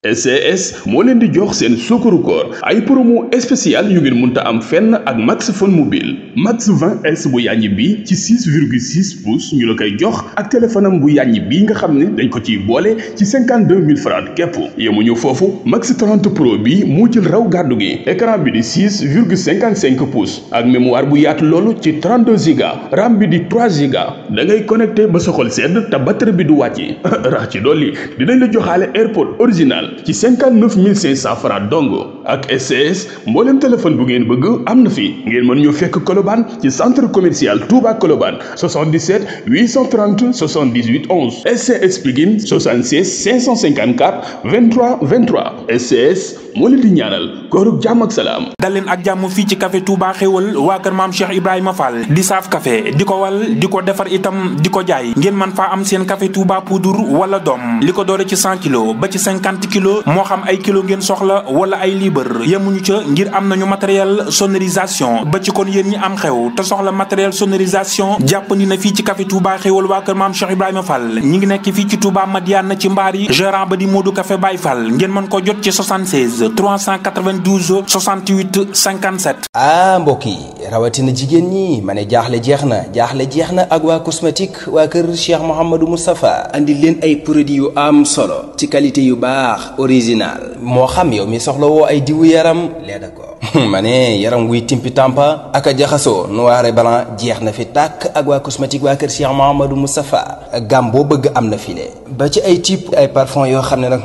SCS moo leen di jox seen sukkaru koor ay promo spécial yu ngeen mënta am fenn ak Max Phone mobile Max 20S bu yàññi bi ci 6,6 pouces ñu la koy jox ak téléphone am bu yàññi bi nga xam ne dañ ko ciy boole ci 52 000 francs képp yemuñu foofu Max 30 Pro bi moo jël raw gàddu gi écran bi di 6,55 pouces ak mémoire bu yaatu loolu ci 32 Go RAM bi di 3 Go da ngay connecté ba sa xol sedd te batterie bi du wàcc rax ci dolli dinañ la joxaale AirPod original ci 59 500 francs dongo ak SCS mboolem téléphone bu ngeen bëgg am na fi ngeen mën ñoo fekk Colobane ci centre commercial Touba Colobane 77 830 78 11 SCS Pikine 76 554 23 23 SCS moo leen di ñaanal koorug jàmm ak salaam. dal leen ak jàmm fii ci café Touba xéwal waa kër maam Cheikh Ibrahima Fall di saaf café di ko wal di ko defar itam di ko jaay ngeen man faa am seen café Touba poudre wala doom li ko doore ci 100 kilos ba ci 50 kilos moo xam ay kilo ngeen soxla wala ay libre yemuñu ca ngir am nañu matériel sonorisation ba ci kon yéen ñi am xew te soxla matériel sonorisation jàppandi na fii ci café Touba xéwal waa kër maam Cheikh Ibrahima Fall ñi ngi nekk fii ci Touba Madiane ci mbaar yi gérant ba di Modou Café Baye Fall ngeen mën ko jot ci 76 392 68 57. mbokk yi rawatina jigéen ñi ma ne jaaxle jeex na ak waa cosmétique waa kër Cheikh Mouhamadou Moustapha andi leen ay produits yu am solo ci qualité yu baax original moo xam yow mi soxla woo ay diwu yaram lait de corps ma ne yaram wuy timpi tampa ak a jaxasoo noir et blanc jeex na fi tàkk ak waa cosmétique waa kër Cheikh Mouhamadou Moustapha gam boo bëgg am na file ba ci ay type ay parfum yoo xam ne nag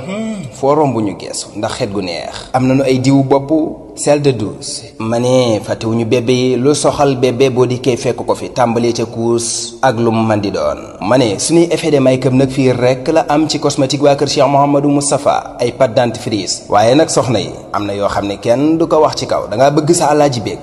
foo romb ñu geesu ndax xet gu neex am nañu ay diwu bopp sel de douce ma ne fàttewuñu bébé yi lu soxal bébé boo dikkee fekk ko fi tàmbalee ca kuus ak lu mu mën di doon ma ne suñuy effet de make-up nag fii rek la am ci cosmétique waa kër Cheikh Mouhamadou Moustapha ay pâte dentifrice waaye nag soxna yi am na yoo xam ne kenn du ko wax ci kaw da ngaa bëgg sa àllaaji beeg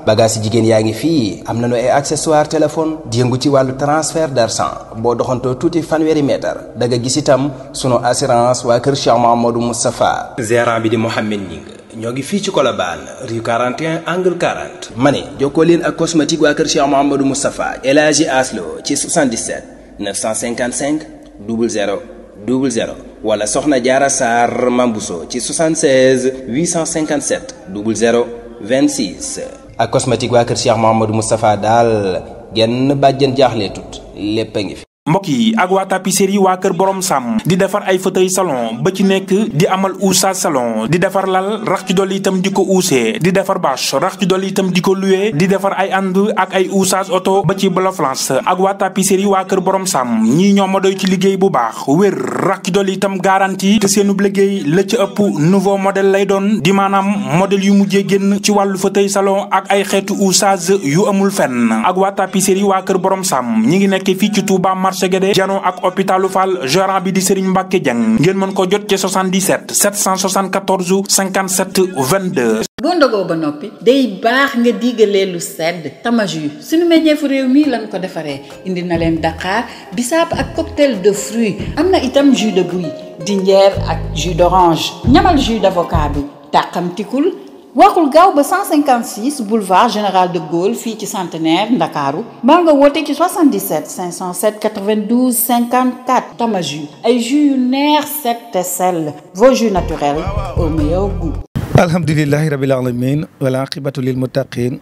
bagage si jigéen yaa ngi fii am nañu ay accessoire téléphone di yëngu ci wàllu transfert d'argent boo doxantoo tuuti fanweeri mètre da nga gis itam sunu assurance waa kër Cheikh Mouhamadou Moustapha gérant bi di Mohamed Ning ñoo ngi fii ci Colobane rue 41 angle 40 ma ne jokkoo leen ak cosmétique waa kër Cheikh Mouhamadou Moustapha El Hadji Aslo ci 77 955 00 00 wala Soxna Jaara Sarr Mambuso ci 76 857 00 26 ak cosmétique waa kër Cheikh Mouhamadou Moustapha daal genn bàjjen jaaxlee tut lépp a ngi fi. mbokk yi ak waa tapisserie waa kër borom sàmm di defar ay fauteuil salon ba ci nekk di amal oussage salon di defar lal rax ci dolli itam di ko uusee di defar bâche rax ci dolli itam di ko loué di defar ay ànd ak ay oussage auto ba ci bloflance ak waa tapisserie waa kër borom sàmm ñii ñoo ma doy ci liggéey bu baax wér rax ci dolli itam garantie te seenub liggéey la ci ëpp nouveau modèle lay doon di maanaam modèle yu mujjee génn ci wàllu fauteuil salon ak ay xeetu oussage yu amul fenn ak waa tapisserie waa kër borom sàmm ñi ngi nekk fii ci Touba Segede jano ak hôpitalu Fall gérant bi di Serigne Mbacke Dieng ngeen mën ko jot ci 77 774 57 22. boo ndogoo ba noppi day baax nga digalee lu sedd Tamaju suñu meññeefu réew mi lañ ko defaree indi na leen Dakar bisaab ak cocktail de fruits am na itam jus de buy dinjeer ak jus d'orange ñamal jus d'avocat bi tàqamtikul waxul gaaw ba 156 boulevard Général de Gaulle fii ci Centenaire Ndakaaru mbaa nga woote ci 77 507 92 54 Tamaju ay jus yu neex set te sell vos jus naturels au meilleur goût. alhamdulillahi rabbil alamin wal aqibatu lil muttaqin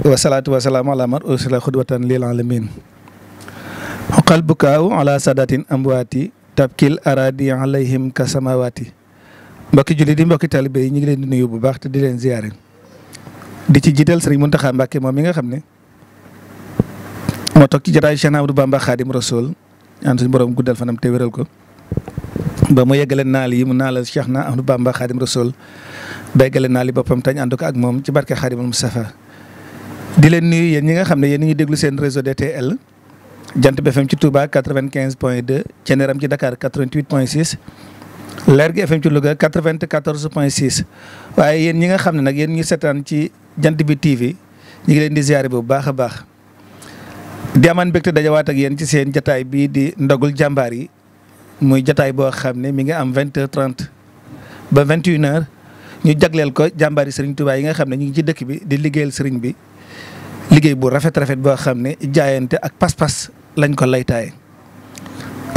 wa salatu wa salamu ala man ursila khudwatan lil alamin xaqal bukaaw ala sadatin amwaati tabkil aradi alayhim kasamawati mbokki jullit yi mbokki talibé yi ñu ngi leen di nuyu bu baax te di leen ziyaare di ci jiital Serigne Mountakha Mbacké moom mi nga xam ne moo toog ci jotaay Cheikh Ahmadou Bamba Khadim Rasoul ñaan suñu borom guddal fanam te wéral ko ba mu yeggale naal yi mu naalal Cheikh na Ahmadou Bamba Khadim Rasoul ba yeggale naal yi boppam tañ ànd ko ak moom ci barke Khadimul Moustapha di leen nuyu yéen ñi nga xam ne yéen ñi déglu seen réseau DTL Jant bi FM ci Touba 95.2 Ceneram ci Dakar 88.6 Lergui FM ci Louga 94.6 waaye yéen ñi nga xam ne nag yéen ñu seetaan ci Jant bi TV ñu ngi leen di ziare bu baax a baax di amaan mbégte dajawaat ak yéen ci seen jataay bii di ndogul jàmbaar yi muy jataay boo xam ne mi ngi am 20h30 ba 21h ñu jagleel ko jàmbaar yi Serigne Touba yi nga xam ne ñu ngi ci dëkk bi di liggéeyal Serigne bi liggéey bu rafet boo xam ne jaayante ak pas-pas lañ ko laytaaye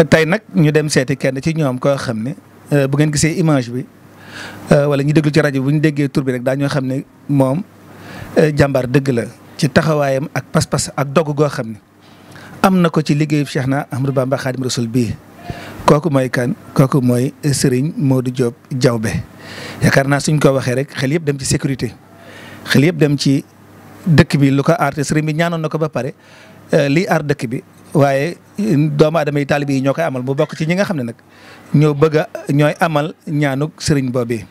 tey nag ñu dem seeti kenn ci ñoom koo xam ne bu ngeen gisee image bi wala ñu déglu ci rajo bu ñu déggee tur bi rek daañoo xam ne moom jàmbaar dëgg la ci taxawaayam ak pas-pas ak dogg goo xam ne am na ko ci liggéeyu Cheikhna Ahmadou Bamba Khadim Rasoul bii. kooku mooy kan kooku mooy Serigne Modou Diop Diawbe yaakaar naa suñ ko waxee rek xel yëpp dem ci sécurité xel yëpp dem ci dëkk bi lu ko aar te Serigne bi ñaanoon na ko ba pare lii aar dëkk bi waaye doomu aadama yi taalibe yi ñoo koy amal mu bokk ci ñi nga xam ne nag ñoo ñooy amal ñaanuk Serigne boobee.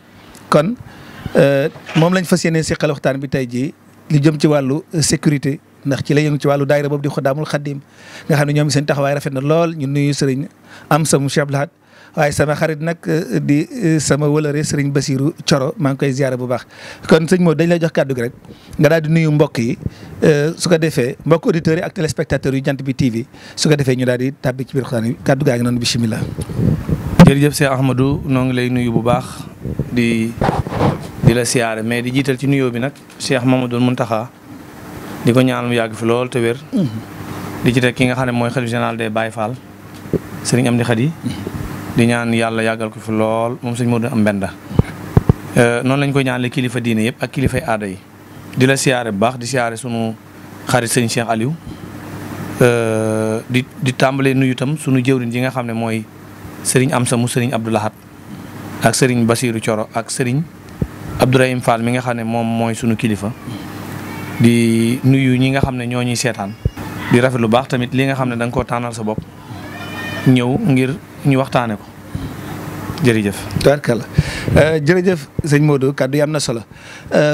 kon moom lañ fas yéene seqal waxtaan bi tey jii li jëm ci wàllu sécurité. ndax ci la yëngu ci wàllu daayira boobu di Xudaamul Xaddim nga xam ne ñoom seen taxawaay rafet na lool ñu nuyu sëriñ Amsa mu Cheikh Abdou Lahad waaye sama xarit nag di sama wëlëre sëriñ Basiru Coro maa ngi koy ziare bu baax. kon sëñ Modou dañ lay jox kàddu gi rek nga daal di nuyu mbokk yi su ko defee mbokk auditeurs yi ak téléspectateurs yu Jant bi TV su ko defee ñu daal di tàbbi ci biir waxtaan wi kàddu gaa ngi noonu bisimilah. jërëjëf Cheikh Ahmadou noo ngi lay nuyu bu baax di la siyaare mais di jiital ci nuyoo bi nag Cheikh Mamadou Mountakha di ko ñaan mu yàgg fi lool te wér. di ci teg ki nga xam ne mooy xalifa général des Baye Fall sëriñ Amdi Khady di ñaan yàlla yàggal ko fi lool moom sëñ Modou am mbenda noonu lañ koy ñaanale kilifa diine yëpp ak kilifay aada yi. di la siyaare bu baax di siyaare sunu xarit sëriñ Cheikh Aliou di tàmbalee nuyu itam sunu jëwriñ ji nga xam ne mooy sëriñ Amsa mu sëriñ Abdou Lahad ak sëriñ Basirou Thioro ak sëriñ Abdourahim Fall mi nga xam ne moom mooy sunu kilifa. di nuyu ñi nga xam ne ñoo ñuy seetaan di rafet lu baax tamit li nga xam ne da nga koo tànnal sa bopp ñëw ngir ñu waxtaane ko jërëjëf. tubaarkalla jërëjëf sëñ Modou kàddu yi am na solo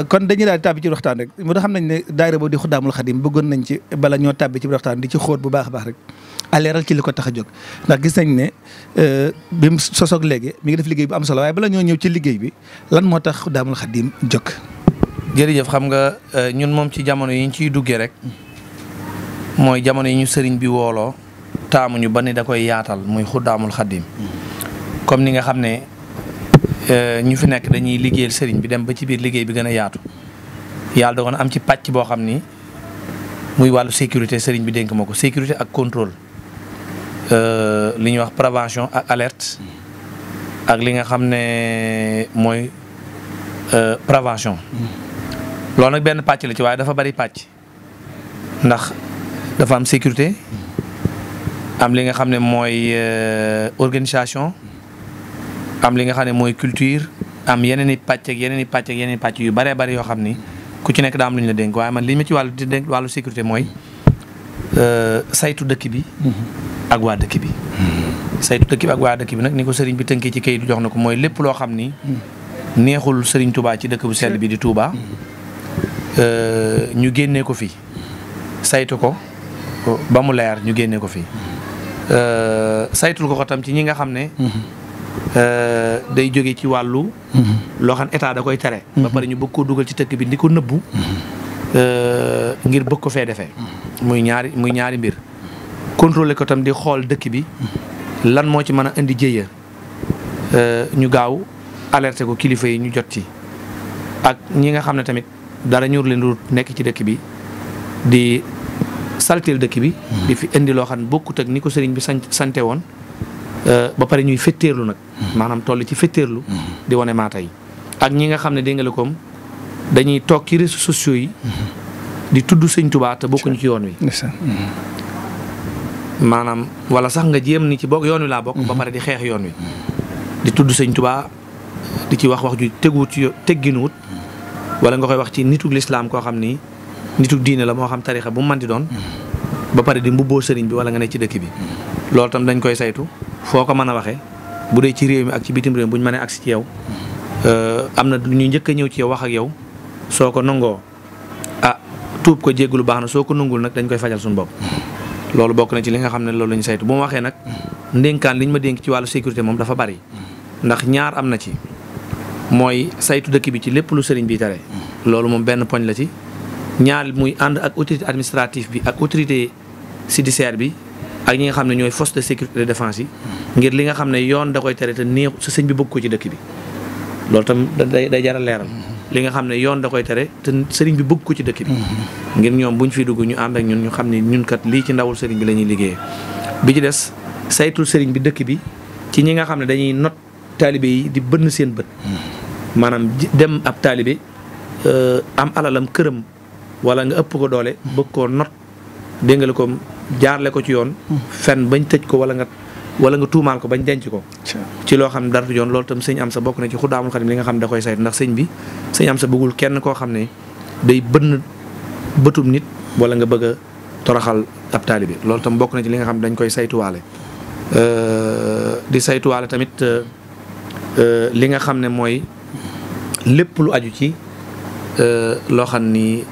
kon dañuy daal di tàbbi ci waxtaan rek moo xam nañ ne daayira boobu di Xudaamul Xadim bëggoon nañ ci bala ñoo tàbbi ci waxtaan di ci xóot bu baax a baax rek a leeral ci li ko tax a jóg ndax gis nañ ne bi mu sosoog léegi mi ngi def liggéey bu am solo waaye bala ñoo ñëw ci liggéey bi lan moo tax Xudaamul Xadim jóg. jërëjëf xam nga ñun moom ci jamono yi ñu ciy duggee rek mooy jamono yi ñu sëriñ bi wooloo taamuñu ba ni da koy yaatal muy Xudaamul Xadim comme ni nga xam ne ñu fi nekk dañuy liggéeyal sëriñ bi dem ba ci biir liggéey bi gën a yaatu yàlla dogoon am ci pàcc boo xam ni muy wàllu sécurité sëriñ bi dénk ma ko sécurité ak contrôle li ñuy wax prévention ak alerte ak li nga xam ne mooy prévention. loolu nag benn pàcc la ci waaye dafa bari pàcc ndax dafa am sécurité am li nga xam ne mooy organisation am li nga xam ne mooy culture am yeneen i pàcc ak yeneen i pàcc ak yeneen i pàcc yu bëree bëri yoo xam ni ku ci nekk daa am lu ñu la dénk waaye man li ma ci wàllu di dénk wàllu sécurité mooy saytu dëkk bi ak waa dëkk bi. saytu dëkk bi ak waa dëkk bi nag ni ko sëriñ bi tënkee ci kayit jox na ko mooy lépp loo xam ni neexul sëriñ Touba ci dëkk bu sell bi di Touba. ñu génnee ko fi saytu ko ba mu leer ñu génnee ko fi saytul ko tam ci ñi nga xam ne day jóge ci wàllu loo xam état da koy tere ba pare ñu bëgg koo dugal ci dëkk bi di ko nëbbu ngir bëgg ko fee defee muy ñaari mbir contrôler ko tam di xool dëkk bi lan moo ci mën a indi jéeya ñu gaaw alerter ko kilifa yi ñu jot ci ak ñi nga xam ne tamit dara ñur leen du nekk ci dëkk bi di salteel dëkk bi di fi indi loo xam ne bokkut ak ni ko sëriñ bi sante woon ba pare ñuy fetteerlu nag maanaam toll ci fetteerlu di wane maa tey ak ñi nga xam ne dégg nga koom dañuy toog ci réseaux sociaux yi di tudd sëñ Tuubaa te bokkuñu ci yoon wi maanaam wala sax nga jéem ni ci bokk yoon wi laa bokk ba pare di xeex yoon wi di tudd sëñ Tuubaa di ci wax ju teguwut ci tegginuwut wala nga koy wax ci nitug lislaam koo xam ni nitug diine la moo xam tarixa bu mu mën di doon ba pare di mbubboo sëriñ bi wala nga ne ci dëkk bi loolu tam dañ koy saytu foo ko mën a waxee bu dee ci réew mi ak ci bitim réew bu ñu mënee agsi ci yow am na ñu njëkk a ñëw ci yow wax ak yow soo ko nangoo tuub ko jéggalu baax na soo ko nangul nag dañ koy fajal suñu bopp loolu bokk na ci li nga xam ne loolu la ñu saytu bu ma waxee nag ndénkaan li ñu ma dénk ci wàllu sécurité moom dafa bari ndax ñaar am na ci mooy saytu dëkk bi ci lépp lu sëriñ bi tere loolu moom benn poñ la ci ñaar muy ànd ak autorité administrative bi ak autorité judiciaire bi ak ñi nga xam ne ñooy force de sécurité de défense yi ngir li nga xam ne yoon da koy tere te neexu sa sëñ bi bëgg ko ci dëkk bi loolu tam day jaral leeral li nga xam ne yoon da koy tere te sëriñ bi bëgg ko ci dëkk bi ngir ñoom buñ fi dugg ñu ànd ak ñun ñu xam ne ñun kat lii ci ndawul sëriñ bi la ñuy liggéeyee bi ci des saytul sëriñ bi dëkk bi ci ñi nga xam ne dañuy not taalibe yi di bënn seen bët maanaam dem ab taalibe am alalam këram wala nga ëpp ko doole bëgg koo not dégg nga la ko jaarle ko ci yoon fen bañ tëj ko wala nga tuumaal ko bañ denc ko ci loo xam ne dara du yoon loolu tam sëñ Amsa bokk na ci Xudaamul Xadim li nga xam ne da koy saytu ndax sëñ Amsa bëggul kenn koo xam ne day bënn bëtum nit wala nga bëgg a toroxal ab taalibe loolu tam bokk na ci li nga xam ne dañ koy saytuwaale di saytuwaale tamit li nga xam ne mooy lépp lu aju ci loo xam ni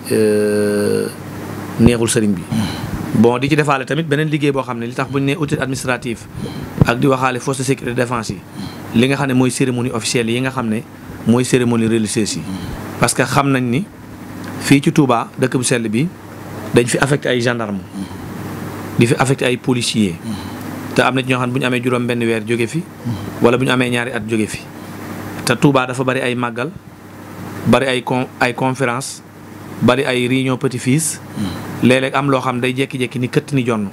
neexul sëriñ bi bon di ci defaale tamit beneen liggéey boo xam ne li tax bu ñu nee autorité administrative ak di waxaale force de sécurité défense yi li nga xam ne mooy cérémonie officielle yi nga xam ne mooy cérémonie religieuse yi parce que xam nañ ni fii ci Touba dëkk bu sell bi dañ fi affecté ay gendarme di fi affecté ay policiers te am na ci ñoo xam ne bu ñu amee juróom benn weer jóge fi wala bu ñu amee ñaari at jóge fi te Touba dafa bari ay màggal bari ay conférence bari ay réunion petit-fils léeg-léeg am loo xam day jekki-jekki ni këtt ni jonn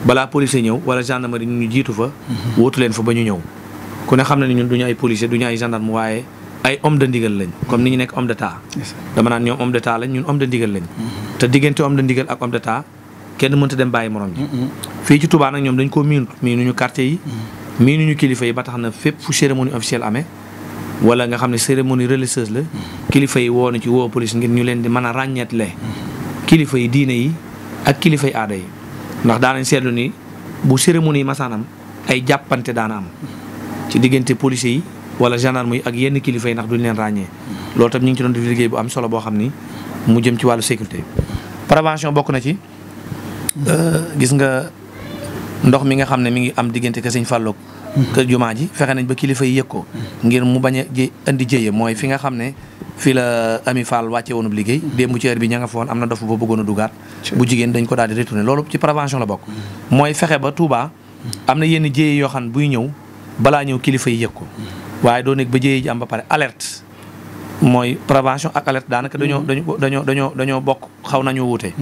balaa policier ñëw wala gendarmerie ñu jiitu fa wóotu leen fa ba ñu ñëw ku ne xam na ni ñun duñu ay policier duñu ay gendarme waaye ay homme de ndigal lañ comme ni ñu nekk homme d'état dama naan ñoom homme d'état lañ ñun homme de ndigal lañ te diggante homme de ndigal ak homme d'état kenn mënta dem bàyyi morom ji fii ci Touba nag ñoom dañ koo miinuñu quartier yi miinuñu kilifa yi ba tax na fépp fu cérémonie officielle amee wala nga xam ne cérémonie religieuse la kilifa yi woo na ci woo police ngir ñu leen di mën a ràññeetle kilifa yi diine yi ak kilifa yi aada yi ndax daanañ seetlu ni bu cérémonie yi masaanam ay jàppante daana am ci diggante policiers yi wala gendarme yi ak yenn kilifa yi ndax duñ leen ràññee loolu tam ñu ngi ci doon def liggéey bu am solo boo xam ni mu jëm ci wàllu sécurité prévention bokk na ci gis nga ndox mi nga xam ne mi ngi am diggante ka Sëñ Fallu kër jumaa ji fexe nañ ba kilifa yi yëg ko ngir mu bañ a indi jëye mooy fi nga xam ne fii la Ami Fall wàcce woonub liggéey démb ci heure bi ña nga foon am na dof ba bëggoon a dugaat bu jigéen dañ ko daal di retourné loolu ci prévention la bokk mooy fexe ba Touba am na yenn jëye yoo xam ne buy ñëw balaa ñëw kilifa yi yëg ko waaye doo nekk ba jëye ji am ba pare alerte mooy prévention ak alerte daanaka dañoo bokk xaw nañoo wuute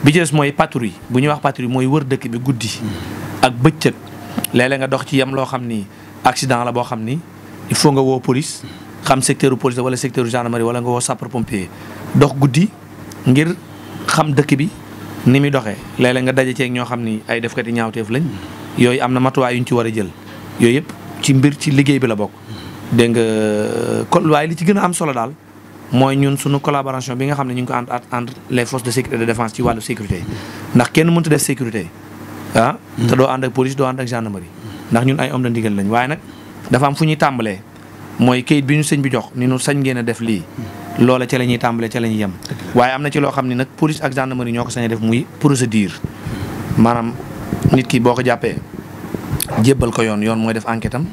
bi ci des mooy patrouille bu ñuy wax patrouille mooy wër dëkk bi guddi ak bëccëg léeg-léeg nga dox ci yem loo xam ni accident la boo xam ni il faut nga woo police xam secteur police wala secteur gendarmerie wala nga woo sapeur pompier dox guddi ngir xam dëkk bi ni muy doxee léeg-léeg nga daje ceeg ñoo xam ni ay defkati ñaawteef lañ yooyu am na matuwaay yu ñu ci war a jël yooyu yëpp ci mbir ci liggéey bi la bokk dégg nga kon waaye li ci gën a am solo daal mooy ñun suñu collaboration bi nga xam ne ñu ngi ko entre les forces de sécurité et de défense ci wàllu sécurité ndax kenn mënut a def sécurité te doo ànd ak police doo ànd ak gendarmerie ndax ñun ay homme de ndigal lañ waaye nag dafa am fu ñuy tàmbalee mooy kayit bi ñu sëñ bi jox ni ñu sañ ngeen a def lii loola ca la ñuy tàmbalee ca la ñuy yem waaye am na ci loo xam ne nag police ak gendarmerie ñoo ko sañ a def muy procédure maanaam nit ki boo ko jàppee jébbal ko yoon mooy def enquête am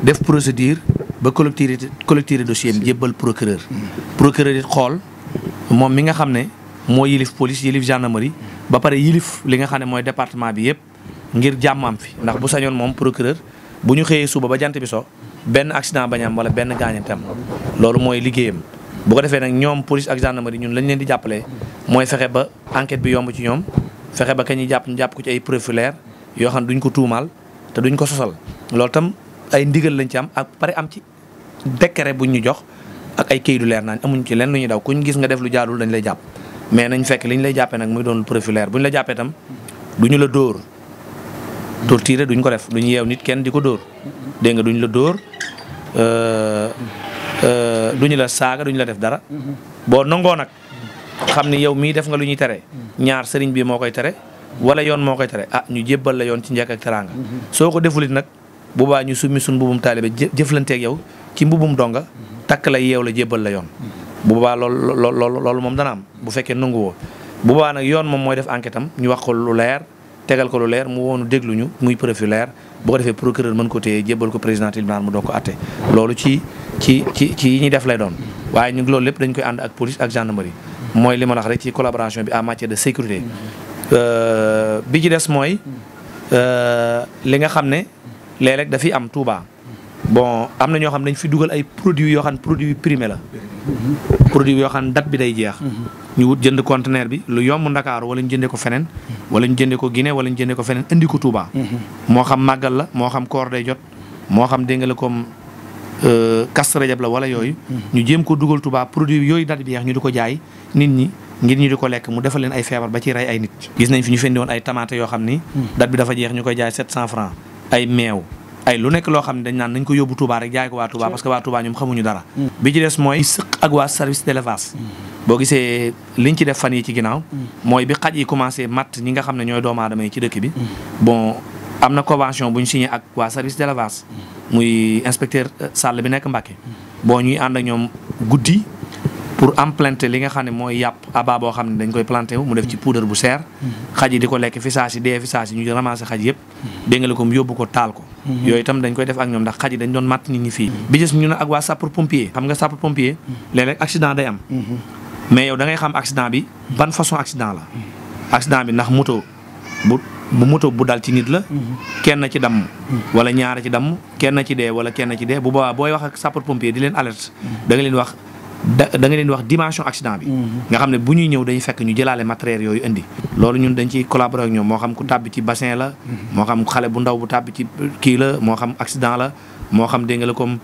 def procédure ba collecter dossier am jébbal procureur it xool moom mi nga xam ne moo yilif police yilif gendarmerie ba pare yilif li nga xam ne mooy département bi yëpp ngir jàmm am fi ndax bu sañoon moom procureur bu ñu xëyee suba ba jant bi so benn accident bañ am wala benn gaañantam loolu mooy liggéeyam bu ko defee nag ñoom police ak gendarmerie ñun lañ leen di jàppale mooy fexe ba enquête bi yomb ci ñoom fexe ba kañuy jàpp ñu jàpp ko ci ay preuve leer yoo xam ne duñ ko tuumaal te duñ ko sosal loolu tam ay ndigal lañ ci am ak pare am ci décret buñ ñu jox ak ay kayit du leer naañ amuñ ci leen lu ñuy daw kuñ gis nga def lu jaadul dañ lay jàpp mais nañ fekk li ñu lay jàppee nag muy doon preuve leer bu ñu la jàppee tam duñu la dóor torturé duñ ko def duñu yeew nit kenn di ko dóor dégg nga duñ la dóor duñu la saaga duñu la def dara boo nangoo nag xam ni yow mii def nga lu ñuy tere ñaar sëriñ bi moo koy tere wala yoon moo koy tere ñu jébbal la yoon ci njëkk ak teraanga soo ko defulit nag bu baa ñu summi suñ mbubum taalibe jëflanteeg yow ci mbubum donga takk la yeew la jébbal la yoon bu boobaa loolu moom dana am bu fekkee nangu woo bu boobaa nag yoon moom mooy def enquête am ñu wax ko lu leer tegal ko lu leer mu woonu dégluñu muy preuve leer bu ko defee procureur mën ko téye jébbal ko président tribunal mu doog ko atte loolu ci yi ñuy def lay doon waaye ñu loolu lépp dañ koy ànd ak police ak gendarmerie mooy li ma la wax rek ci collaboration bi en matière de sécurité bi ci des mooy li nga xam ne léeg-léeg dafiy am Touba bon am na ñoo xam ne dañ fi dugal ay produits yoo xam ne produit primé la produit yoo xam ne date bi day jeex ñu wut jënd conteneur bi lu yomb Ndakaaru wala ñu jëndee ko feneen wala ñu jëndee ko Guinée wala ñu jëndee ko feneen indi ko Touba moo xam màggal la moo xam koor day jot moo xam dégg nga la comme Kazu Rajab la wala yooyu ñu jéem ko dugal Touba produit yooyu daal di yeex ñu di ko jaay nit ñi ngir ñu di ko lekk mu defal leen ay feebar ba ci rey ay nit. gis nañ fi ñu fendi woon ay tomate yoo xam ni date bi dafa jeex ñu koy jaay 700 francs ay meew ay lu nekk loo xam ne dañ naan nañ ko yóbbu Touba rek jaay ko waa Touba parce que waa Touba ñoom xamuñu dara. bi ci des mooy sëq ak waa service d'élevage. boo gisee liñ ci def fan yi ci ginnaaw mooy bi xaj yi commencé matt ñi nga xam ne ñooy doomu aadama yi ci dëkk bi bon am na convention bu ñu signé ak waa service d'élevage muy inspecteur Sall bi nekk Mbacké bon ñuy ànd ak ñoom guddi pour implanter li nga xam ne mooy yàpp aba boo xam ne dañ koy planté wu mu def ci poudre bu seer xaj yi di ko lekk fi saa si dee fi saa si ñu ramassé xaj yëpp dégg nga ko mu yóbbu ko taal ko yooyu itam dañ koy def ak ñoom ndax xaj yi dañ doon matt nit ñi fii bi gis ñu ne ak waa sapeur pompier xam nga sapeur pompier léeg-léeg accident day am mais yow da ngay xam accident bi ban façon accident la accident bi ndax moto moto bu dal ci nit la kenn ci damm wala ñaara ci damm kenn ci dee wala kenn ci dee bu boobaa booy wax ak sapeur pompier di leen alerte da nga leen wax da nga leen wax dimension accident bi nga xam ne bu ñuy ñëw dañuy fekk ñu jëlaale matériel yooyu indi loolu ñun dañ ciy collaborer ak ñoom moo xam ku tàbbi ci bassin la moo xam xale bu ndaw bu tàbbi ci kii la moo xam accident la moo xam dégg nga la comme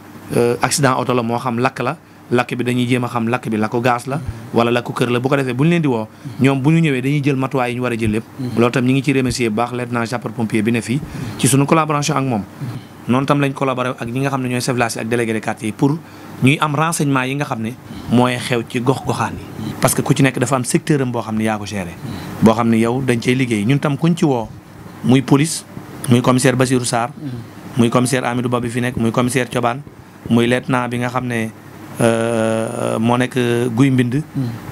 accident oto la moo xam lakk la lakk bi dañuy jéem a xam lakk bi lakku gaz la wala lakku kër la bu ko defee bu ñu leen di woo ñoom bu ñu ñëwee dañuy jël matuwaay yi ñu war a jël lépp loolu tam ñi ngi ci remercier bu baax lieutenant sapeur pompier bi ne fii ci suñu collaboration ak moom noonu tam lañ collaboré ak ñi nga xam ne ñooy chef de village ak délégué de quartier yi pour ñuy am renseignement yi nga xam ne mooy xew ci gox-goxaan yi parce que ku ci nekk dafa am secteur am boo xam ne yaa ko géré boo xam ne yow dañ cay liggéey ñun tam kuñ ci woo muy police muy commissaire Bassirou Sarr muy commissaire Amidou Ba bi fi nekk muy commissaire Thioban muy lieutenant bi nga xam ne moo nekk guy mbind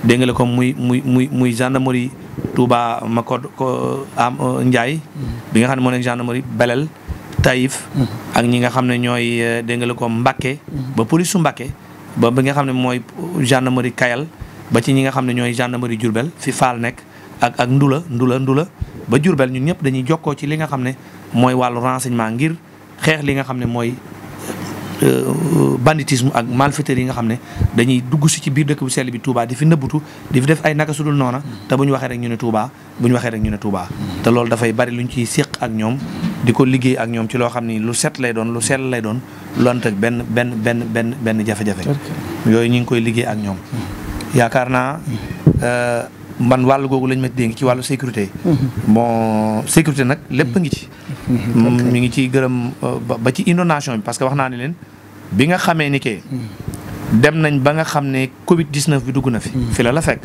dégg nga la comme muy gendarmerie Touba Makod ko am Ndiaye bi nga xam ne moo nekk gendarmerie Belel Taïf ak ñi nga xam ne ñooy dégg nga la comme Mbacké ba police su Mbacké ba bi nga xam ne mooy gendarmerie Kayal ba ci ñi nga xam ne ñooy gendarmerie Diourbel fi Fall nekk ak Ndula ba Diourbel ñun ñëpp dañuy jokkoo ci li nga xam ne mooy wàllu renseignement ngir xeex li nga xam ne mooy banditisme ak malfaiteurs yi nga xam ne dañuy dugg si ci biir dëkk bu sell bi Touba di fi nëbbutu di fi def ay naka sudul noona te bu ñu waxee rek ñu ne Touba te loolu dafay bari luñ ciy séq ak ñoom di ko liggéey ak ñoom ci loo xam ni lu set lay doon lu sell lay doon lu ànd ak benn jafe-jafe yooyu ñu ngi koy liggéey ak ñoom yaakaar naa man wàllu googu lañ ma dénk ci wàllu sécurité bon sécurité nag lépp a ngi ci mi ngi ciy gërëm ba ci inondation bi parce que wax naa ne leen bi nga xamee ni que dem nañ ba nga xam ne Covid 19 bi dugg na fi la fekk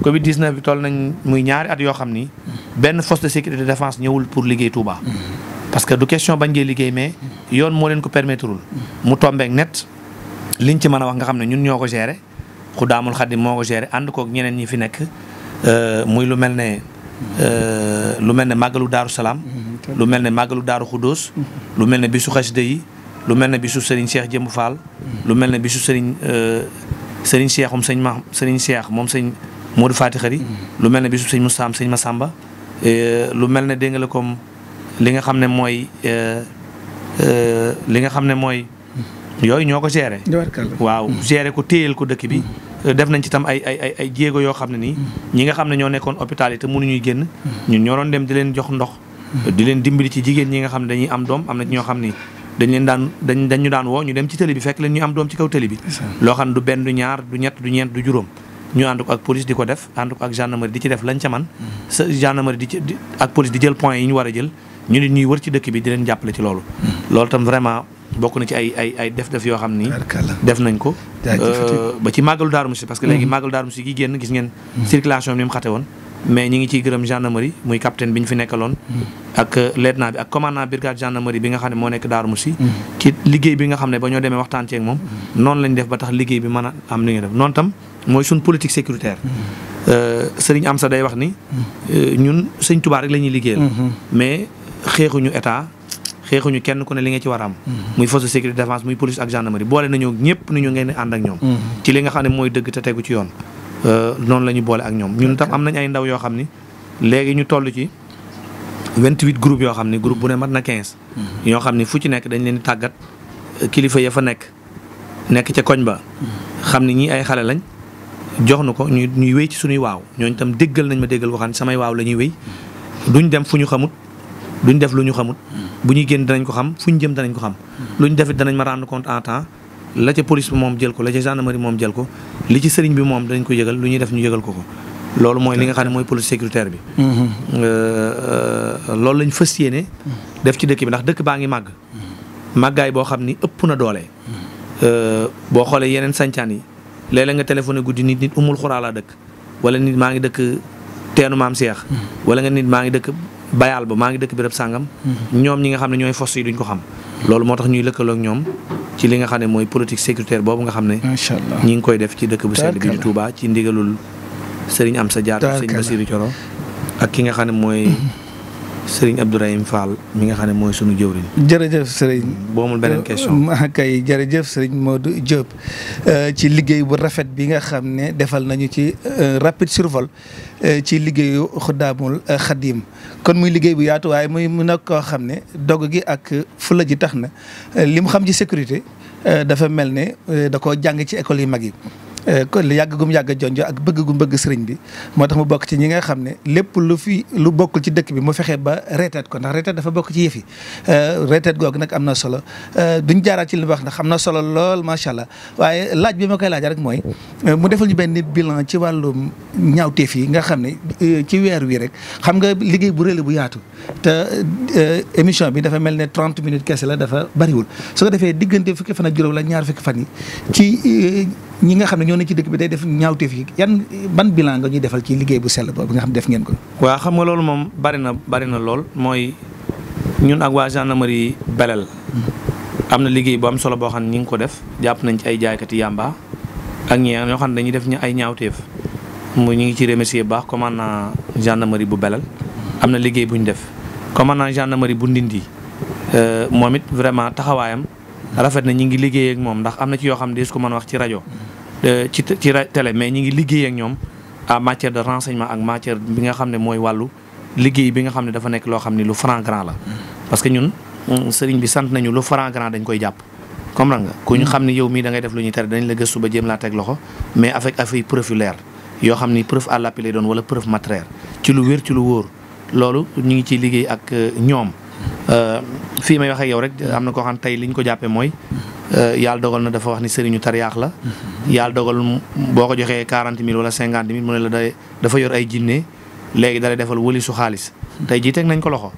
Covid 19 bi toll nañ muy ñaari at yoo xam ni benn force de sécurité de défense ñëwul pour liggéey Touba parce que du question bañ ngee liggéey mais yoon moo leen ko permettrewul mu tombeek net liñ ci mën a wax nga xam ne ñun ñoo ko gérer Xudaamul Xadim moo ko gérer ànd kook ñeneen ñi fi nekk muy lu mel ne màggalu Daaru Salaam lu mel ne màggalu Daaru Xuddoos lu mel ne bisu xasida yi lu mel ne bisu Serigne Cheikh Jëmb Fall lu mel ne bisu Serigne Cheikh Serigne Cheikh moom sëñ Modou Fati Xari lu mel ne bisu sëñ Moustapha sëñ Massamba lu mel ne dégg nga la comme li nga xam ne mooy yooyu ñoo ko géré waaw géré ko téyel ko dëkk bi def nañ ci tam ay jéego yoo xam ne nii ñi nga xam ne ñoo nekkoon hôpital yi te mënuñuy génn ñun ñoo doon dem di leen jox ndox di leen dimbali ci jigéen ñi nga xam ne dañuy am doom am na ñoo xam ni dañu daan woo ñu dem ci tëli bi fekk leen ñu am doom ci kaw tëli bi loo xam ne du benn du ñaar du ñett du ñeent du juróom ñu ànd ko ak police di ko def ànd ko ak gendarmerie di ci def lañ ca man sa gendarmerie ak police di jël points yi ñu war a jël ñu nit ñuy wër ci dëkk bi di leen jàppale ci loolu tam vraiment bokk na ci ay def yoo xam ni def nañ ko ba ci màggalu Daaru Musi parce que léegi màggalu Daaru Musi gi génn gis ngeen circulation bi ni mu xate woon mais ñi ngi ciy gërëm gendarmerie muy capitaine bi ñu fi nekkaloon ak lieutenant bi ak commandant brigade gendarmerie bi nga xam ne moo nekk Daaru Musi ci liggéey bi nga xam ne ba ñoo demee waxtaan ceeg moom noonu lañ def ba tax liggéey bi mën a am li nga def noonu tam mooy suñ politique sécuritaire Sëriñ Amsa day wax ni ñun Sëñ Tuubaa rek la ñuy liggéeyal mais xeexuñu état xeexuñu kenn ku ne li nga ci war a am muy force de sécurité défense muy police ak gendarmerie boole nañoo ñëpp ni ñu ngeen ànd ak ñoom ci li nga xam ne mooy dëgg te tegu ci yoon noonu la ñu boole ak ñoom ñun tam am nañ ay ndaw yoo xam ni léegi ñu toll ci 28 groupes yoo xam ni groupe bu ne mat na 15 yoo xam ni fu ci nekk dañ leen di tàggat kilifa ya fa nekk ca koñ ba xam ni ñii ay xale lañ jox nu ko ñuy wéy ci suñuy waaw ñooñu tam déggal nañ ma déggal ko xam ne samay waaw la ñuy wéy duñ dem fu ñu xamut duñ def lu ñu xamut bu ñuy génn danañ ko xam fu ñu jëm danañ ko xam lu ñu defit danañ ma rendre compte en temps la ca police bi moom jël ko la ca gendarmerie moom jël ko li ci sëriñ bi moom dañ ko yëgal lu ñuy def ñu yëgal ko loolu mooy li nga xam ne mooy police sécuritaire bi loolu lañ fas yéene def ci dëkk bi ndax dëkk baa ngi màgg màggaay boo xam ni ëpp na doole boo xoolee yeneen sancaan yi léeg-léeg nga téléphoné guddi nit umul xuraa laa dëkk wala nit maa ngi dëkk teenu maam Seex wala nga nit maa ngi dëkk bayal ba maa ngi dëkk béréb sàngam ñoom ñi nga xam ne ñooy force yi duñ ko xam loolu moo tax ñuy lëkkaloo ak ñoom ci li nga xam ne mooy politique sécuritaire boobu nga xam ne macha allah ñi ngi koy def ci dëkk bu sell bi di Touba ci ndigalul Sëriñ Amsa Diatta Sëriñ Bassirou Thioro ak ki nga xam ne mooy Sëriñ Abdourahim Fall mi nga xam ne mooy sunu jëwriñ. jërëjëf Sëriñ. boomul beneen question. kay jërëjëf Sëriñ Modou Diop ci liggéey bu rafet bi nga xam ne defal nañu ci rapide survol ci liggéeyu Xuddaamul Xadim kon muy liggéey bu yaatu waaye muy mu nekk koo xam ne dogg gi ak fula ji tax na li mu xam ci sécurité dafa mel ne da koo jàng ci école yu mag yi. kon yàgg gum yàgg jonjo ak bëgg gum bëgg sëriñ bi moo tax mu bokk ci ñi nga xam ne lépp lu bokkul ci dëkk bi mu fexe ba reeteet ko ndax reeteet dafa bokk ci yëf yi reeteet googu nag am na solo duñ jaaraat ci li mu wax ndax am na solo lool macha allah waaye laaj bi ma koy laaj rek mooy mu defal ñu benn bilan ci wàllum ñaawteef yi nga xam ne ci weer wi rek xam nga liggéey bu rëy bu yaatu te émission bi dafa mel ne 30 minutes kese la dafa bariwul su ko defee diggante fukki fan ak juróom la ñaar fukki fan yi ci ñi nga xam ne ñoo ne ci dëkk bi day def ñaawteef yi ban bilan nga ñuy defal ci liggéey bu sell boobu nga xam def ngeen ko. waaw xam nga loolu moom bari na lool mooy ñun ak waa gendarmerie Belel am na liggéey bu am solo boo xam ne ñi ngi ko def jàpp nañ ci ay jaaykati yàmba ak ñi ñoo xam ne dañuy def ay ñaawteef mu ñu ngi ci remercier baax commandant gendarmerie bu Belel am na liggéey bu ñu def commandant gendarmerie bu Ndindi moom it vraiment taxawaayam rafet na ñi ngi liggéey ak moom ndax am na ci yoo xam ne des ko mën a wax ci rajo ci télé mais ñi ngi liggéey ak ñoom en matière de renseignement ak matière bi nga xam ne mooy wàllu liggéey bi nga xam ne dafa nekk loo xam ne lu franc grand la parce que ñun sëriñ bi sant nañu lu franc grand dañ koy jàpp comprendre nga ku ñu xam ne yow mii da ngay def lu ñuy tere dañ la gëstu ba jéem laa teg loxo mais avec affaire preuve leer yoo xam ni preuve à l'appui lay doon wala preuve matérielle ci lu wér ci lu wóor loolu ñu ngi ciy liggéey ak ñoom fii may wax ak yow rek am na koo xam tey li ñu ko jàppee mooy yàlla dogal na dafa wax ni sëriñu tariyaax la yàlla dogal boo ko joxee 40 000 wala 50 000 mu ne la dafa yor ay jinne léegi dalay defal wëli su xaalis tey jii teg nañ ko loxo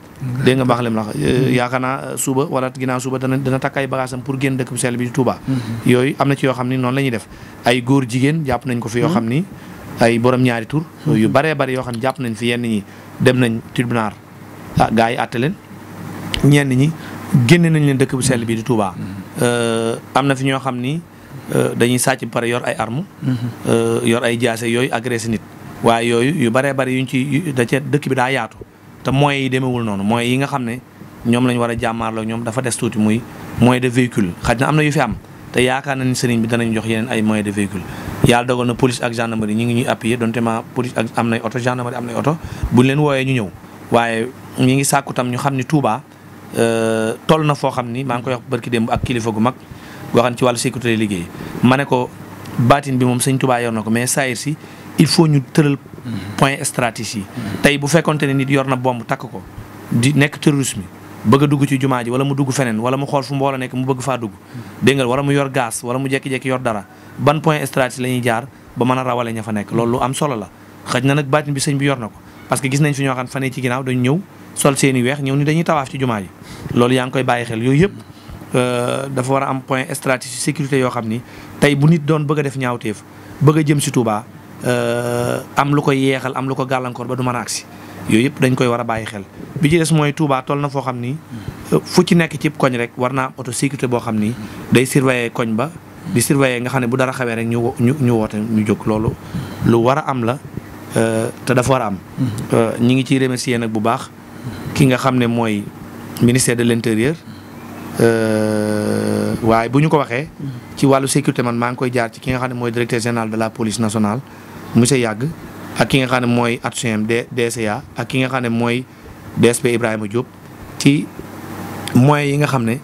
dégg nga baax lem la yaakaar naa suba wala ginnaaw suba dana takk ay bagaasam pour génn dëkk bu sell bi di Touba yooyu am na ci yoo xam ni noonu la ñuy def ay góor jigéen jàpp nañ ko fi yoo xam ni ay borom ñaari tur yu baree bari yoo xam ne jàpp nañ fi yenn ñi dem nañ tribunal gars yi àtte leen ñenn ñi génne nañ leen dëkk bu sell bi di Touba am na fi ñoo xam ni dañuy sàcc ba pare yor ay armes yor ay jaase yooyu agressé nit waaye yooyu yu baree bari yuñ ci da ca dëkk bi daa yaatu te moyens yi demewul noonu moyens yi nga xam ne ñoom lañ war a jàmmaarloo ñoom dafa des tuuti muy moyen de véhicule xaj na am na yu fi am te yaakaar na ni sëriñ bi danañ jox yeneen ay moyen de véhicule yàlla dogal na police ak gendarmerie ñi ngi ñuy appuyer donte ma police ak am nay oto gendarmerie am nay oto buñ leen wooyee ñu ñëw waaye ñi ngi sàkku tam ñu xam ni Touba toll na foo xam ni maa ngi koy wax barki démb ak kilifa gu mag goo xam ne ci wàllu sécurité liggéey ma ne ko baatin bi moom sëñ Touba yor na ko mais saayir si il faut ñu tëral point stratégie yi tey bu fekkonte ne nit yor na bomb takk ko di nekk terrorisme bëgg a dugg ci jumaa ji wala mu dugg feneen wala mu xool fu mbooloo nekk mu bëgg faa dugg dégg nga wala mu yor gaz wala mu jekki-jekki yor dara ban point stratégie la ñuy jaar ba mën a rawale ña fa nekk loolu lu am solo la xëj na nag baatin bi sëñ bi yor na ko parce que gis nañ fi ñoo xam fanee ci ginnaaw dañu ñëw sol seeni weex ñëw ni dañuy tawaaf ci jumaa ji loolu yaa ngi koy bàyyi xel yooyu yëpp dafa war a am point stratégie sécurité yoo xam ni tey bu nit doon bëgg a def ñaawteef bëgg a jëm si Touba am lu ko yeexal am lu ko gàllankoor ba du mën a agsi yooyu yëpp dañ koy war a bàyyi xel bi ci des mooy Touba toll na foo xam ni fu ci nekk ci koñ rek war naa am auto sécurité boo xam ni day surveiller koñ ba di surveiller nga xam ne bu dara xawee rek ñu woote ñu jóg loolu lu war a am la te dafa war a am ñi ngi ciy remercier nag bu baax ki nga xam ne mooy ministère de l'intérieur waaye bu ñu ko waxee ci wàllu sécurité man maa ngi koy jaar ci ki nga xam ne mooy directeur général de la police nationale monsieur Yàgg ak ki nga xam ne mooy adjoint DCA ak ki nga xam ne mooy DSP Ibrahima Diop ci moyens yi nga xam ne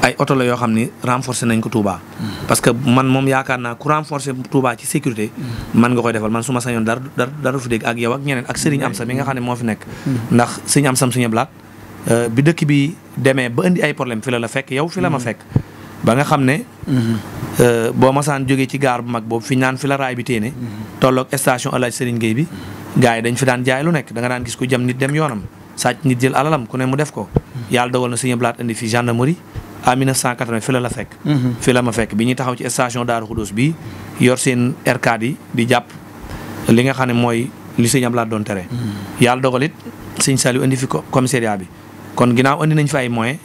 ay oto la yoo xam ni renforcer nañ ko Touba. parce que man moom yaakaar naa ku renforcer Touba ci sécurité man nga koy defal man su ma sañoon dara fu dégg ak yow ak ñeneen ak Serigne Amsa mi nga xam ne moo fi nekk ndax Serigne Amsam suñu blaat bi dëkk bi demee ba indi ay problème fi la fekk yow fi la ma fekk ba nga xam ne boo masaan jógee ci gaar bu mag boobu fi naan fi la raay bi téene tolloog station El Hadj Serigne Gueye bi gars yi dañ fi daan jaay lu nekk da nga daan gis ku jam nit dem yoonam sàcc nit jël alalam ku ne mu def ko yàlla dogal na Sëñ Abdou Lahad indi fi gendarmerie en 1980 fi la fekk fi la ma fekk bi ñuy taxaw ci station Daaru Xudoos bi yor seen R4 yi di jàpp li nga xam ne mooy li Sëñ Abdou Lahad doon tere yàlla dogal it Sëñ Saliou indi fi commissariat bi kon ginnaaw indi nañ fi ay moyens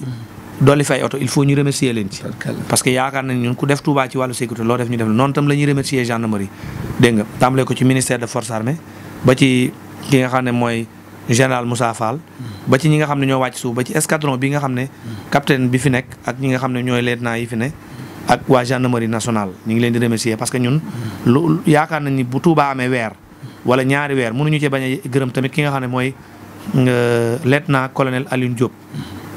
dolli fay oto il faut ñu remercier leen ci parce que yaakaar nañ ñun ku def Touba ci wàllu sécurité loo def ñu def la noonu tam la ñuy remercier gendarmerie dégg nga tàmbalee ko ci ministère de forces armées ba ci ki nga xam ne mooy général Moussa Fall ba ci ñi nga xam ne ñoo wàcc suuf ba ci escadron bi nga xam ne capitaine bi fi nekk ak ñi nga xam ne ñooy lieutenant yi fi ne ak waa gendarmerie nationale ñu ngi leen di remercier parce que ñun lu yaakaar nañ ni bu Touba amee weer wala ñaari weer mënuñu ci bañ a gërëm tamit ki nga xam ne mooy lieutenant colonel Alioune Diop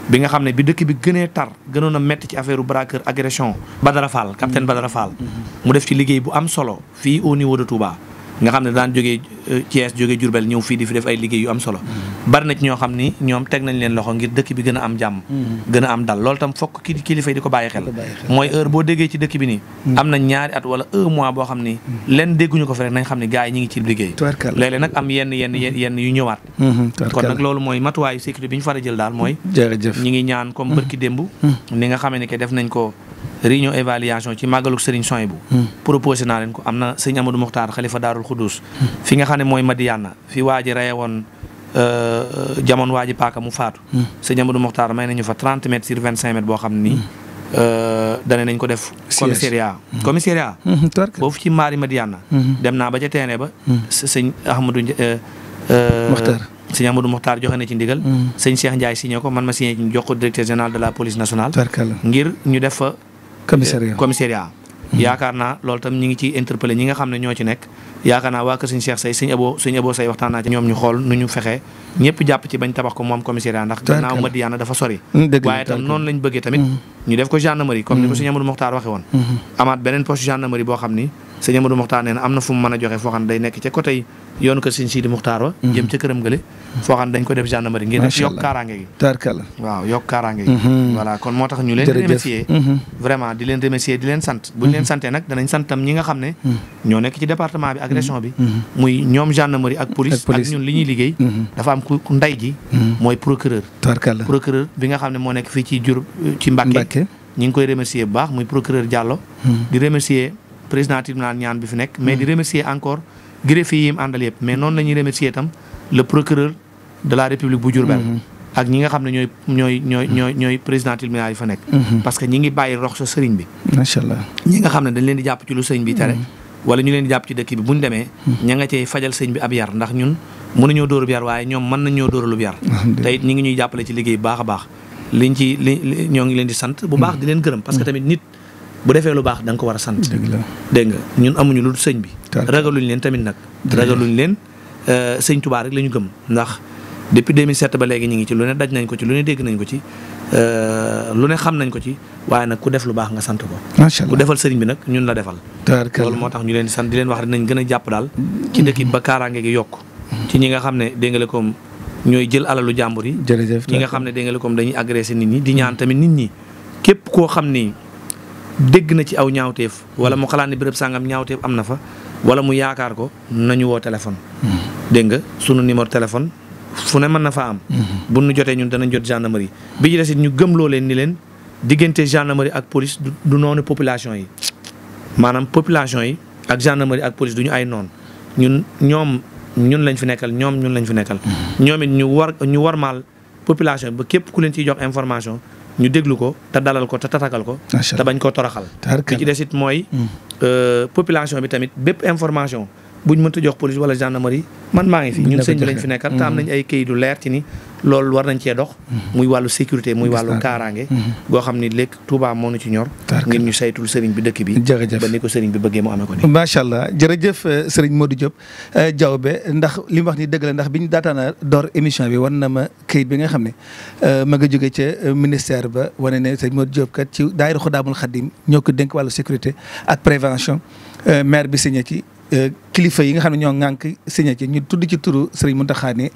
bi nga xam ne bi dëkk bi gënee tar gënoon a metti ci affaire braqueur agression Badara Fall capitaine Badara Fall mu def ci liggéey bu am solo fii au niveau de Touba nga xam ne daan jógee Thiès jógee Diourbel ñëw fii di fi def ay liggéey yu am solo bari na ci ñoo xam ni ñoom teg nañ leen loxo ngir dëkk bi gën a am jàmm gën a am dal loolu tam fokk kilifa yi di ko bàyyi xel mooy heure boo déggee ci dëkk bi nii am na ñaari at wala un mois boo xam ni leen dégguñu ko fi rek nañ xam ne gars yi ñi ngi ci liggéey léeg-léeg nag am yenn yu ñëwaat kon nag loolu mooy matuwaayu sécurité bi ñu far a jël daal mooy ñi ngi ñaan comme bërki démb ni nga xamee ne que def nañ ko réunion évaluation ci màggaluk Serigne Souhaïbou proposé naa leen ko am na sëñ Amadou Mokhtar xalifa Daarul Xuddus fi nga xam ne mooy Madiana fi waa ji reye woon jamono waa ji paaka mu faatu sëñ Amadou Mokhtar may nañu fa 30 mètres sur 25 mètres boo xam ne nii dane nañ ko def commissariat boofu ci Maari Madiana dem naa ba ca teene ba sëñ Ahmadou sëñ Amadou Mokhtar joxe na ci ndigal sëñ Cheikh Ndiaye signé ko man ma signé jox ko directeur général de la police nationale ngir ñu def fa commissariat yaakaar naa loolu tam ñi ngi ci interpellé ñi nga xam ne ñoo ci nekk yaakaar naa waa kër sëñ Cheikh Say sëñ Abo Say waxtaan naa ci ñoom ñu xool nu ñu fexe ñëpp jàpp ci bañ tabax ko moom commissariat ndax gannaaw Madiana dafa sori waaye tam noonu lañ bëggee tamit ñu def ko gendarmerie comme ni ko sëñ Amadou Mokhtar waxe woon amaat beneen poste gendarmerie boo xam ni sëñ Amadou Mokhtar nee na am na fu mu mën a joxe foo xam ne day nekk ca côté yoonu kër sëñ Sidi Mokhtar wa jëm ca këram gële foo xam ne dañ ko def gendarmerie ngir def yokk kaaraange gi waaw yokk kaaraange gi voilà kon moo tax ñu leen di remercier vraiment di leen remercier di leen sant buñ leen santee nag danañ sant tam ñi nga xam ne ñoo nekk ci département bi agression bi muy ñoom gendarmerie ak police ak ñun li ñuy liggéey dafa am ku nday ji mooy procureur bi nga xam ne moo nekk fii ci Mbacké ñi ngi koy remercier bu baax muy procureur Diallo di remercier président tribunal ñaan bi fi nekk mais di remercier encore greffier yi mu àndal yëpp mais noonu la ñuy remercier itam le procureur de la république bu Diourbel ak ñi nga xam ne ñooy président tribunal yi fa nekk parce que ñi ngi bàyyi rox sa sëriñ bi macha allah ñi nga xam ne dañ leen di jàpp ci lu sëriñ bi tere wala ñu leen di jàpp ci dëkk bi buñ demee ña nga cey fajal sëriñ bi ab yar ndax ñun mënuñoo dóorub yar waaye ñoom mën nañ ñoo dóoralub yar te it ñi ngi ñuy jàppale ci liggéey bu baax a baax ñoo ngi leen di sant bu baax di leen gërëm parce que tamit nit bu defee lu baax da nga ko war a sant dégg nga ñun amuñu lu sëñ bi ragaluñ leen tamit nag ragaluñ leen sëñ Touba rek la ñu gëm ndax depuis 2007 ba léegi ñu ngi ci lu ne daj nañ ko ci lu ne dégg nañ ko ci lu ne xam nañ ko ci waaye nag ku def lu baax nga sant ko ku defal sëriñ bi nag ñun la defal loolu moo tax ñu leen di sant di leen wax dinañ gën a jàpp daal ci dëkk ba kaaraange gi yokk ci ñi nga xam ne dégg nga comme ñooy jël alalu jàmbur yi ñi nga xam ne dégg nga comme dañuy agressé nit ñi di ñaan tamit nit ñi képp koo xam ni dégg na ci aw ñaawteef wala mu xalaat ni béréb sàngam ñaawteef am na fa wala mu yaakaar ko nañu woo téléphone dégg nga sunu numéro téléphone fu ne mën na fa am bu nu jotee ñun danañ jot gendarmerie bi ci des it ñu gëmloo leen ni leen diggante gendarmerie ak police du noonu population yi maanaam population yi ak gendarmerie ak police du ñu ay noon ñun lañ fi nekkal ñoom lañ fi nekkal ñoom it ñu warmaal population bi ba képp ku leen ciy jox information ñu déglu ko te dalal ko te tatagal ko te bañ koo toroxal li ci des it mooy population bi tamit bépp information buñ mënta jox police wala gendarmerie man maa ngi fi ñun sëñ bi lañ fi nekkal te am nañ ay këyit yu leer ci ni loolu war nañ cee dox muy wàllu sécurité muy wàllu kaaraange goo xam ni léegi Touba moo nu ci ñor ngir ñu saytul sëriñ bi dëkk bi ba ni ko sëriñ bi bëggee mu amee ko ni macha allah jërëjëf sëriñ Modou Diop Diaobé ndax li mu wax ni dëgg la ndax bi ñu daataana door émission bi wan na ma këyit bi nga xam ne ma nga jóge ca ministère ba wane ne sëriñ Modou Diop kat ci daayira Xudaamul Xadim ñoo ko dénk wàllu sécurité ak prévention maire bi signé ci kilifa yi nga xam ne ñoo ŋànk signé ci ñu tudd ci turu Serigne Mountakha ni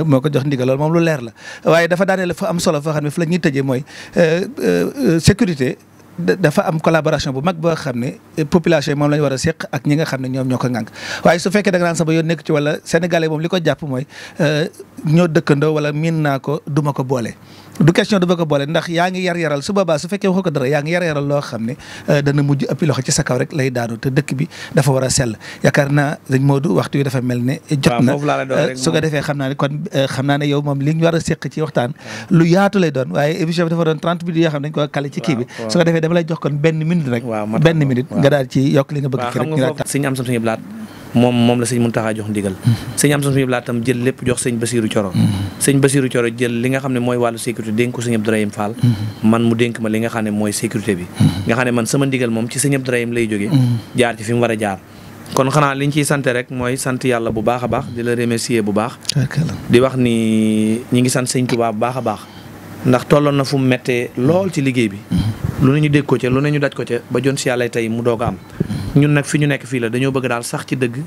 moo ko jox ndigal loolu moom lu leer la waaye dafa daaneel fa am solo foo xam ne fa la ñuy tëjee mooy sécurité dafa am collaboration bu mag boo xam ne population yi moom la ñu war a seq ak ñi nga xam ne ñoom ñoo ko ŋànk waaye su fekkee da nga naan sama yoon nekk ci wala sénégalais moom li ko jàpp mooy ñoo dëkkandoo wala miin naa ko duma ko boole du question du ba ko boole ndax yaa ngi yar-yaral su boobaa su fekkee waxoo ko dara yaa ngi yar-yaral loo xam ne dana mujj ëppi loxo ci sa kaw rek lay daanu te dëkk bi dafa war a sell yaakaar naa sëñ Modou waxtu wi dafa mel ne jot na su ko defee xam naa ne kon xam naa ne yow moom li ñu war a seq ci waxtaan lu yaatu lay doon waaye émission bi dafa doon 30 minutes yoo xam ne dañ ko kale ci kii bi su ko defee dama lay jox kon benn minute rek benn minute nga daal ci yokk li nga bëgg ci rek ñu sëñ am sam suñu blaat moom la sëñ Muntaxa jox ndigal sëñ am sam suñu blaat tam jël lépp jox sëñ Basiiru Coro sëñ Basiiru Coro jël li nga xam ne mooy wàllu sécurité dénk ko sëñ Abdourahim Fall man mu dénk ma li nga xam ne mooy sécurité bi nga xam ne man sama ndigal moom ci sëñ Abdourahim lay jógee jaar ci fi mu war a jaar kon xanaa liñ ciy sant rek mooy sant yàlla bu baax a baax di la remercier bu baax di wax ni ñi ngi sant sëñ Tuubaa bu baax a baax ndax tolloon na fu mu méttee lool ci liggéey bi lu ne ñu dégg ko ca lu ne ñu daj ko ca ba jon si yàlla tey mu doog a am ñun nag fi ñu nekk fii la dañoo bëgg daal sax ci dëgg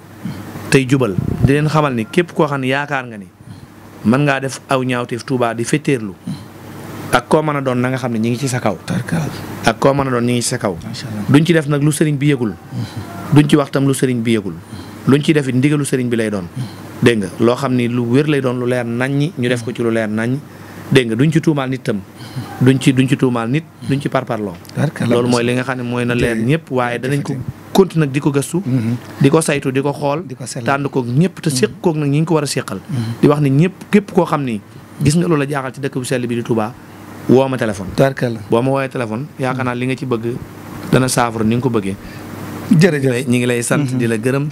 tey jubal di leen xamal ni képp koo xam ne yaakaar nga ni mën ngaa def aw ñaawteef Tuubaa di fetteerlu ak koo mën a doon na nga xam ne ñi ngi ci sa kaw ak koo mën a doon ñi ngi ci sa kaw duñ ci def nag lu sëriñ bi yëgul duñ ci wax tam lu sëriñ bi yëgul luñ ci def it ndigalu sëriñ bi lay doon dégg nga loo xam ni lu wér lay doon lu leer naññi ñu def ko ci lu leer naññ dégg nga duñ ci tuumaal nit tam duñ ci tuumaal nit duñ ci parparloo loolu mooy li nga xam ne mooy na leer ñëpp waaye danañ ko continuer nag di ko gëstu di ko saytu di ko xool tànn koog ñëpp te séq koog nag ñi ngi ko war a séqal di wax ni ñëpp képp koo xam ni gis nga loola jaaxal ci dëkk bu sell bi di Touba woo ma téléphone boo ma woowee téléphone yaakaar naa li nga ci bëgg dana saafara ni nga ko bëggee jërëjëf ñi ngi lay sant di la gërëm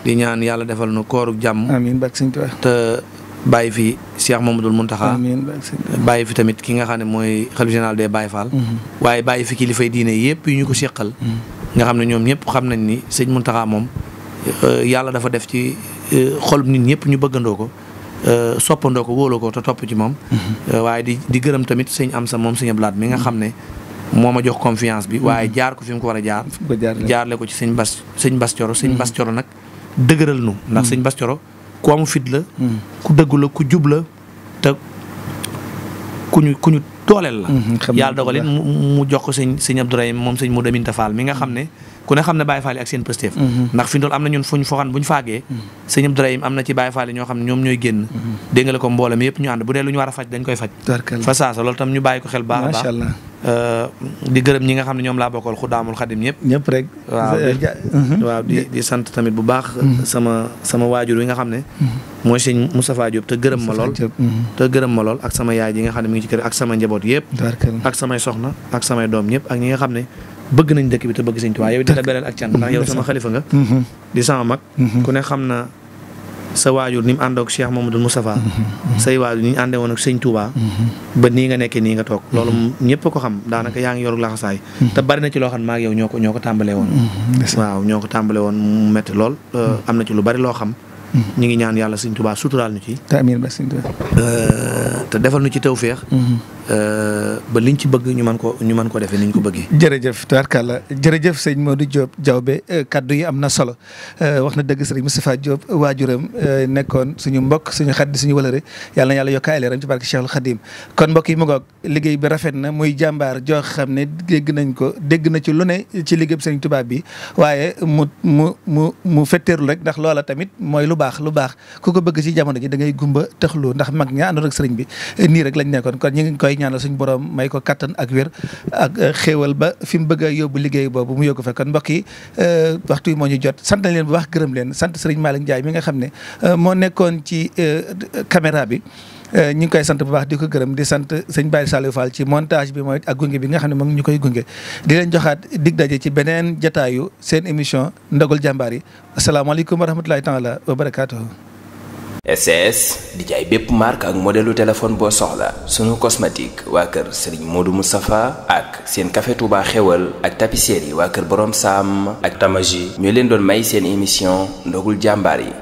di ñaan yàlla defal nu kooru jàmm amiin bak sëñ Tuubaa te bàyyi fi Cheikh Mamadou Mountakha bàyyi fi tamit ki nga xam ne mooy xalifa général des Baye Fall waaye bàyyi fi kilifay diine yëpp yu ñu ko séqal nga xam ne ñoom ñëpp xam nañ ni sëñ Mountakha moom yàlla dafa def ci xolub nit ñëpp ñu bëggandoo ko soppandoo ko wóoloo ko te topp ci moom waaye di gërëm tamit sëñ Amsa moom sëñ Ablaat mi nga xam ne moo ma jox confiance bi waaye jaar ko fi mu ko war a jaar jaarle ko ci sëñ Bas Coro sëñ Bas Coro nag dëgëral nu ndax sëñ Bas Coro ku amu fit la ku dëggu la ku jub la te ku ñu dooleel la yàlla dogal it mu jox ko sëñ Abdourahim moom sëñ Modou Aminta Fall mi nga xam ne ku ne xam ne Baye Fall yi ak seen pëstéef ndax fi ndool am na ñun fuñ foxan buñ faagee sëñ Abdourahim am na ci Baye Fall yi ñoo xam ne ñoom ñooy génn dégg la ko mboolem yëpp ñu ànd bu dee lu ñu war a faj dañ koy faj fa saasa loolu tam ñu bàyyi ko xel baax a baax di gërëm ñi nga xam ne ñoom laa bokkal Xudaamul Xadim ñëpp rek waaw di sant tamit bu baax sama waajur wi nga xam ne mooy sëñ Moustapha Diop te gërëm ma lool ak sama yaay ji nga xam ne mi ngi ci kër ak sama njaboot yëpp ak samay soxna ak samay doom ñëpp ak ñi nga xam ne bëgg nañ dëkk bi te bëgg sëñ Tuubaa yow di la beleel ak can ndax yow sama xalifa nga di sama mag ku ne xam na sa waajur ni mu àndoo ak Cheikh Mamadou Moustapha say waajur ni ñu àndee woon ak sëñ Touba ba nii nga nekkee nii nga toog loolu ñëpp ko xam daanaka yaa ngi yoru laxasaay te bari na ci loo xam ne maa ak yow ñoo ko tàmbalee woon waaw ñoo ko tàmbalee woon mu metti lool am na ci lu bari loo xam ñu ngi ñaan yàlla sëñ Touba suturaal ñu ci te defal ñu ci tawfeex ba liñ ci bëgg ñu mën ko defee ni ñu ko bëggee. jërëjëf tubaarkàlla jërëjëf sëñ Modou Diop Diawbe kaddu yi am na solo wax na dëgg sëriñ Moustapha Diop waajuram nekkoon suñu mbokk suñu xarit suñu wëlëre yàlla na yàlla yokk ay leeram ci barke Cheikhul Khadim kon mbokk yi mu ngoog liggéey bi rafet na muy jàmbaar joo xam ne dégg na ci lu ne ci liggéey sëriñ Touba bi waaye mu fetteerul rek ndax loola tamit mooy lu baax ku ko bëgg ci jamono ji da ngay gumba taxlu ndax mag ña àndoon ak sëriñ bi nii rek lañ nekkoon kon ñu ngi koy ñaanal suñu borom may ko kattan ak wér ak xéewal ba fi mu bëgg a yóbbu liggéey boobu mu yóbbu fa kon mbokk yi waxtu yi moo ñu jot sant nañ leen bu baax gërëm leen sant sëriñ Malick Ndiaye mi nga xam ne moo nekkoon ci caméra bi ñu ngi koy sant bu baax di ko gërëm di sant sëñ Baye Saliou Fall ci montage bi mooy ak gunge bi nga xam ne moom ñu koy gunge di leen joxaat dig daje ci beneen jataayu seen émission ndogul jàmbaar yi asalaamaaleykum wa rahmatulahi taala wa barakaatuhu. SCS di jaay bépp marque ak modèlu téléphone boo soxla sunu cosmétique waa kër Serigne Modou Moustapha ak seen café Touba xewal ak tapisserie waa kër Borom Sam ak Tamaji ñoo leen doon may seen émission ndogul jàmbaar yi.